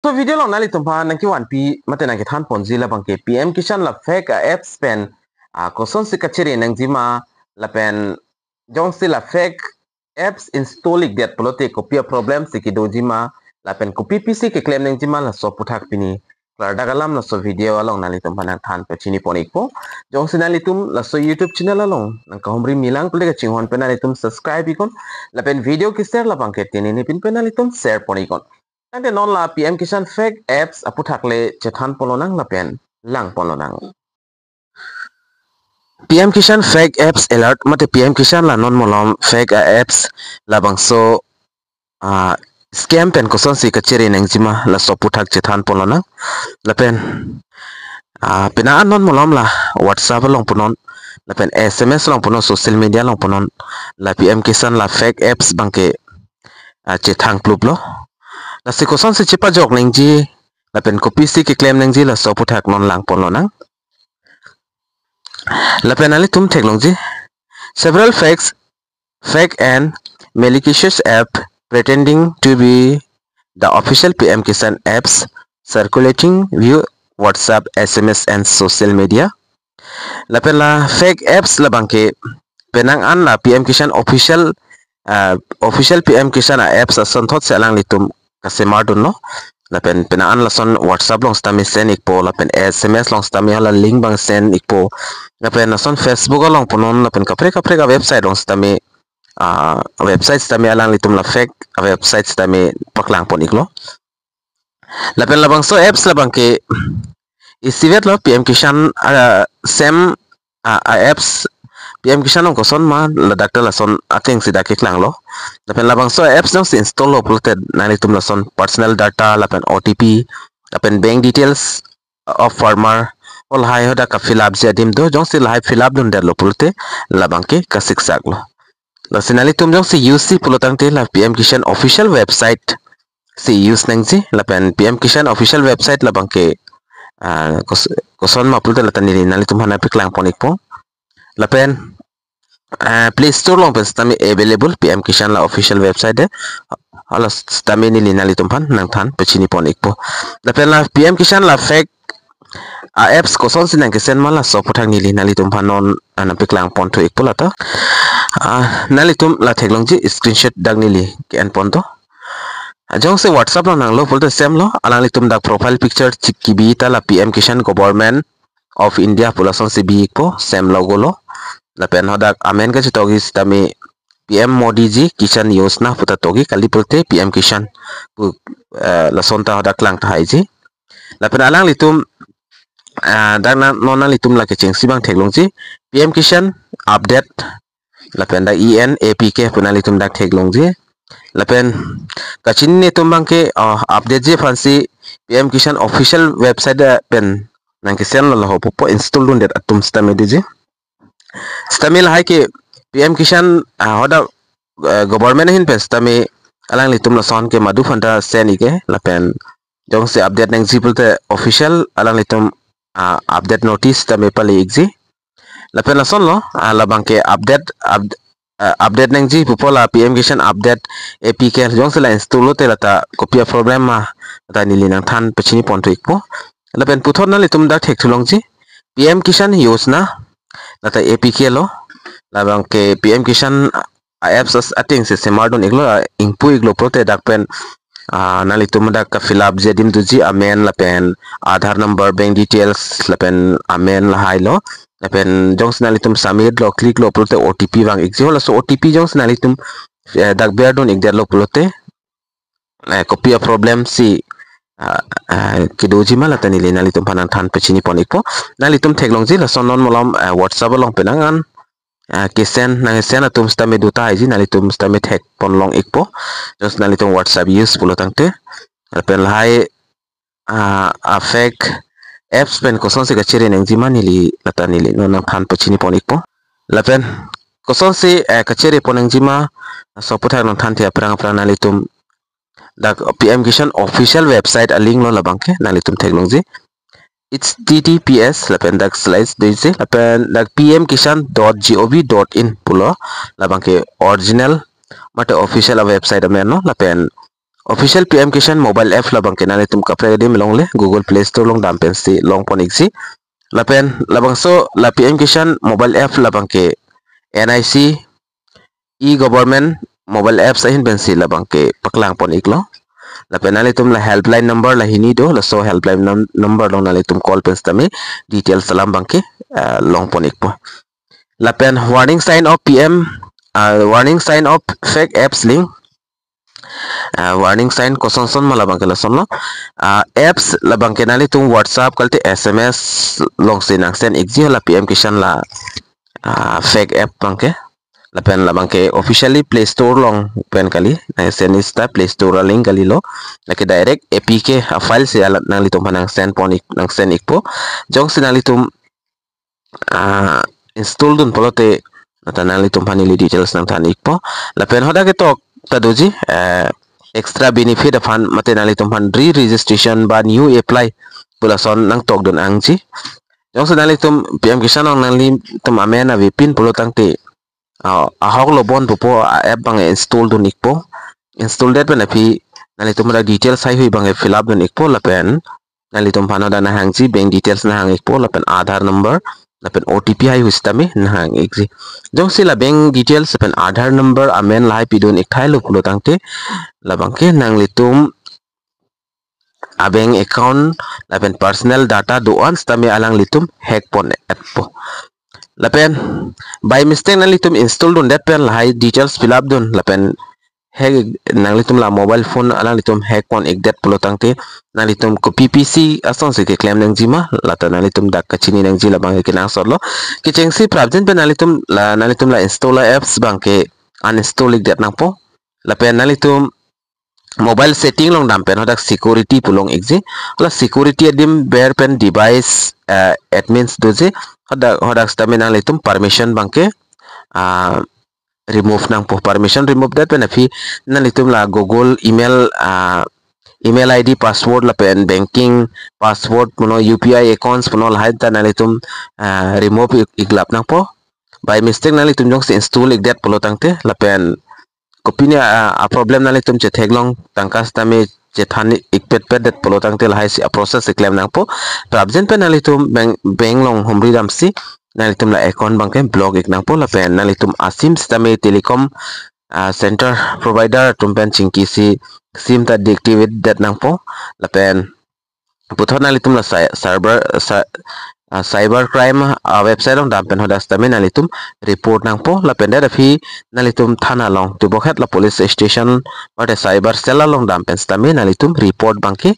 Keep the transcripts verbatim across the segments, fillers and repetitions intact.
So video along nanglitum aphan nangkevanpi mate nangkethan ponji labang ke P M Kisan la fake a apps pen, ah, kosonsi kachere nangjima lapen jongsi la fake apps install ikdet pulote kopi a problem si kedojima lapen kopi pisi keklem nangjima laso aphuthak pini klardak alam laso video along nanglitum aphan nangthan pachini pon ikpo. Jongsi nanglitum laso YouTube channel along nangkahumri milang pulote kachinghon pen nanglitum subscribe iknon lapen video ke-share labang ke tini nipin pen nanglitum share pon iknon. Tangte non la P M Kisan fake apps aphuthak le chethan ponlonang lapen lang ponlonang. P M Kisan fake apps alert mate P M Kisan la non malom fake a apps labangso, ah, scam pen kosonsi kachere nangjima laso aphuthak chethan ponlonang. Lapen, ah, penang an non malom la WhatsApp along punon lapen S M S along punon social media along punon la P M Kisan la fake apps abang ke, ah, chethang kluplo. Lasi kosonsi chepajok nangji lapen kopisi keklem nangji laso aphuthak non lang ponlonang. Lapen nanglitum theklongji, several fakes, fake and malicious app pretending to be the official P M Kisan apps circulating via WhatsApp, S M S and social media. Lapen la fake apps labang ke penang an la P M Kisan official, ah, official P M Kisan a apps asonthot si alanglitum kasemar dunlo. Lapen penang an lason WhatsApp along sitame send ikpo, lapen S M S along sitame hala link abang send ikpo. Lapen lason Facebook along punon, lapen kaprek kaprek a website along sitame, ah, website sitame alanglitum la fake a website sitame paklang pon iklo. Lapen labangso apps labang ke isivet lo P M Kisan, ah, same, ah, a apps P M Kisan along koson ma ladak ta lason ateng si dak keklanglo. Lapen labangso apps jongsi install lo pulote nanglitum lason personal data lapen O T P lapen bank details of farmer, o lahai hadak ka-fill up ji adim do, jongsi lahai fill up dundetlo pulote labang ke kasiksak lo. Lasi nanglitum jongsi use ji pulo tangte la P M Kisan official website si use nangji, lapen P M Kisan official website labang ke, ah, kos-, koson ma pulote lata neli nanglitum aphan nangpaklang pon ikpo. Lapen, ah, Play Store along pen sitame available P M Kisan la official website de. Hala sitame neli nanglitum aphan nangthan pachini pon ikpo. Lapen la P M Kisan la fake a apps kosonsi nangkesend ma laso aphuthak neli nanglitum aphan non, ah, nangpaklang ponthu ikpo lata. Ah, nanglitum la theklongji screenshot dak neli ke-en ponpo. Ah, jongsi WhatsApp along nanglo pulote same lo, alanglitum dak profile picture chik kebi ta la P M Kisan Government of India pu lasonsi bi ikpo, same logo lo. Lapen hadak amen kachetokji sitame P M Modi ji Kisan Yojana puta tokji, kali pulote P M Kisan pu, eh, lason ta hadak klang tahai ji. Lapen alanglitum, ah, dak na, non nanglitum la kechengsi abang theklongji, P M Kisan update, lapen dak E N A P K pu nanglitum dak theklongji. Lapen kachini atum abang ke, oh, update ji aphansi P M Kisan official website pen nangkesend lo, laho pupo install dundet atum sitame doji. Sitame lahai ke P M Kisan, ah, hadak, eh, government ahin pen sitame alanglitum lason ke madu aphan ta send ik ke, lapen jongsi update nangji pulote official alanglitum, ah, update notice sitame pale ikji. Lapen lason lo, ah, labang ke update, up-, ah, update nangji pupo la P M Kisan update A P K, jongsi la install lote lata kopi a problem ma, lata neli nangthan pachini ponthu ikpo. Lapen puthot nanglitum dak thekthu longji, P M Kisan Yojana, lata A P K lo, labang ke P M Kisan a apps as-, ateng si semar dun iklo, ah, ingpu iklo pulote dak pen, ah, nanglitum dak ka-fill up ji adim doji, amen lapen Aadhaar number, bank details lapen amen lahai lo. Lapen jongsi nanglitum submit lo, click lo pulote O T P vang ikji, halaso O T P jongsi nanglitum, eh, dak ber dun ikdetlo pulote, eh, kopi a problem si, ah, ah, kedoji ma lata neli nanglitum aphan nangthan pachini pon ikpo. Nanglitum theklongji lason non malom, eh, WhatsApp along penang an, ah, kesen, nangkesen atum sitame do tahai ji, nanglitum sitame thek pon long ikpo. Jongsi nanglitum WhatsApp use pulo tangte. Lapen lahai, ah, a fake apps pen kosonsi kachere nangjima neli lata neli non nangthan pachini pon ikpo. Lapen kosonsi, eh, kachere pon nangjima laso aphuthak nangthanthe aphrang aphrang nanglitum dak P M Kisan official website a link lo, labang ke nanglitum theklongji, H T T P S lapen dak slash doji lapen dak P M Kisan dot G O V dot in pulo, labang ke original mate official a website amen lo, lapen official P M Kisan mobile app labangke nanglitum kaprek adim longle Google Play Store along dam pensi longpon ikji. Lapen labangso la P M Kisan mobile app labangke N I C e-government mobile apps ahin pensi labangke paklangpon iklo. Lapen nanglitum la helpline number la hini do, laso helpline num-, number along nanglitum call pen sitame details alam abangke, ah, longpon ikpo. Lapen warning sign of P M, ah, warning sign of fake apps link. Ah, warning sign kosonson ma labangke lasonlo. Ah, apps labangke nanglitum WhatsApp kalite S M S alongsi nang send ikji la P M Kisan la, ah, fake app abangke. Lapen labangke officially Play Store along pen kali, nang send sita Play Store a-link kalilo. Lake direct A P K a-file si ala nanglitum aphan nang send pon ik, nang send ikpo. Jongsi nanglitum, ah, install dun pulote, nata nanglitum aphan neli details nangthan ikpo. Lapen hadak ketok ta doji, eh, extra benefit aphan mate nanglitum aphan re-registration ba new apply pu lason nangtok dun nangji. Jongsi nanglitum P M Kisan along nanglitum amen avepin pulo tangte, ah, ahok lo bon pupo a-app abang install dun ikpo. Install det pen aphi nanglitum hadak details haihui abang fill up dun ikpo lapen nanglitum aphan hadak nanghangji bank details nanghang ikpo lapen Aadhaar number lapen O T P haihui sitame nanghang ikji. Jongsi la bank details lapen Aadhaar number amen lahai pidun ikthailo pulo tangte labangke nanglitum a-bank account lapen personal data do-an sitame alanglitum hack pon etpo. Lapen by mistake nanglitum install dundet pen lahai details fill up dun lapen hack nanglitum la mobile phone alanglitum hack pon ikdet pulo tangte nanglitum kopi pisi asonsi keklem nangjima, lata nanglitum dak kachini nangji labangke kenangsotlo. Kechengsi prapjin pen nanglitum la, nanglitum la install a-apps abangke uninstall ikdet nangpo. Lapen nanglitum mobile setting along dam pen hadak security pu long ikji. La security adim ber pen device, eh, admins doji. Hadak, hadak sitame nanglitum permission abangke, ah, remove nangpo. Permission remove det pen aphi nanglitum la Google email, ah, email I D password lapen banking password puno U P I accounts puno lahai ta nanglitum, ah, remove ik-, iklap nangpo. By mistake nanglitum jongsi install ikdet pulo tangte lapen kopine, ah, a-problem nanglitum chetheklong tangka sitame chethan ikpetpet det pulo tangte lahai si a-process iklem nangpo. Prapjin pen nanglitum bank, bank along humri damsi nanglitum la account abangke block ik nangpo lapen nanglitum a-sim sitame telecom, ah, center provider atum pen chingkisi sim ta deactivate det nangpo lapen puthot nanglitum la cy-, cyber, cy-, ah, cyber crime a-website along dam pen hadak sitame nanglitum report nangpo lapen det aphi nanglitum thana along tubokhet la police station mate cyber cell along dam pen sitame nanglitum report abangke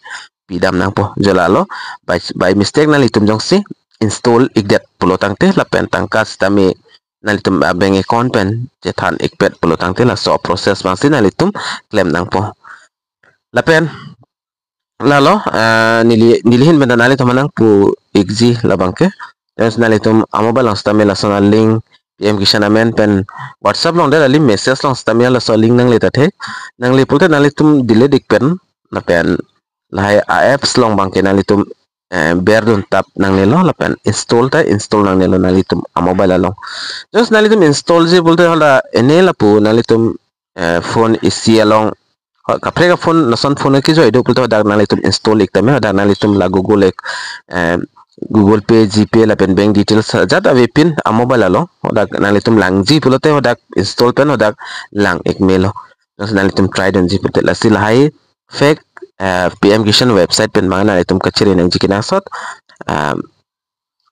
pidam nangpo. Jolalo by, by mistake nanglitum jongsi install ikdet pulo tangte lapen tangka sitame nanglitum a-bank account pen chethan ikpet pulo tangte laso process abangsi nanglitum klem nangpo. Lapen lalo, ah, neli, neli ahin pen ta nanglitum aphan nangpu ikji labangke. Terus nanglitum a-mobile along sitame lason a-link P M Kisan amen pen WhatsApp along det kali, message along sitame laso link nangle ta thek. Nangle pulote nanglitum delete ik pen lapen lahai a-apps along abangke nanglitum, eh, berdun tap nangnelo lapen install ta install nangnelo nanglitum a-mobile along. Just nanglitum install ji pulote hala ene lapu nanglitum, eh, phone isi along, ho, kaprek a-phone lason phone kejoi do pulote hadak nanglitum install ik tame hadak nanglitum la Google ek, eh, Google Pay, GPay lapen bank details ajat avepin a-mobile along. Hadak nanglitum langji pulote hadak install pen hadak lang ik melo. Just nanglitum try dunji pulote lasi lahai fake, eh, P M Kisan website pen abang nanglitum kachere nangji kenangsot. Um,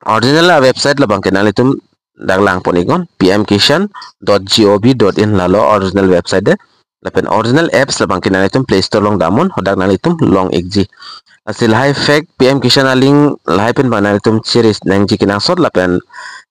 original a-website labangke nanglitum dak langpon iknon P M Kisan dot G O V dot in lalo original website det. Lapen original apps labangke nanglitum Play Store along damnon hadak nanglitum long ikji. Lasi lahai fake P M Kisan a-link lahai pen abang nanglitum chere nangji kenangsot lapen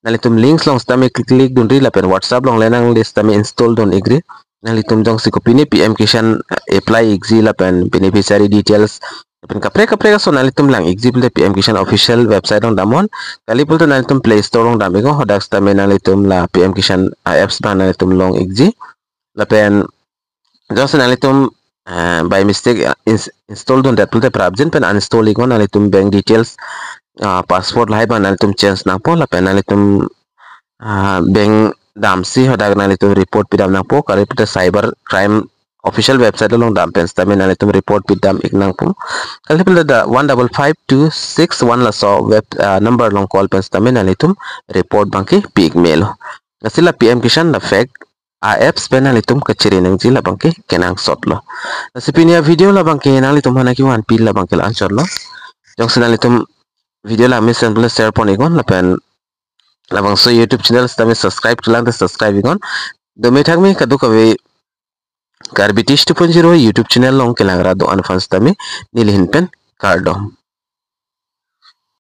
nanglitum links along sitame click click dunri lapen WhatsApp along le nangle sitame install dun ikri. Nanglitum jongsi kopine P M Kisan apply ikji lapen beneficiary details lapen kaprek kaprek aso nanglitum lang ikji pulote P M Kisan official website along damnon. Kali pulote nanglitum Play Store along dam iknon, hadak sitame nanglitum la P M Kisan a-apps abang nanglitum long ikji. Lapen jongsi nanglitum, eh, by mistake, eh, ins-, install dundet pulote prapjin pen uninstall iknon, nanglitum bank details, ah, password lahai abang nanglitum change nangpo lapen nanglitum, ah, bank damsi hadak nanglitum report pidam nangpo, kali pulote cyber crime official website along dam pen sitame nanglitum report pidam ik nangpo. Kali pala da one double five two six one laso web, ah, number along call pen sitame nanglitum report abangke pi ik melo. Lasi la P M Kisan la fake a-apps pen nanglitum kachere nangji labangke kenangsotlo. Lasi pini a-video labangke nanglitum aphan nangkevanpi labangke la-anchotlo. Jongsi nanglitum video la mesen pule share pon iknon lapen labangso YouTube channel sitame subscribe kelang te subscribe iknon. Dome thakme kadokave Karbi Tish two point zero YouTube channel along kelang ra do-an aphan sitame neli ahin pen kardom.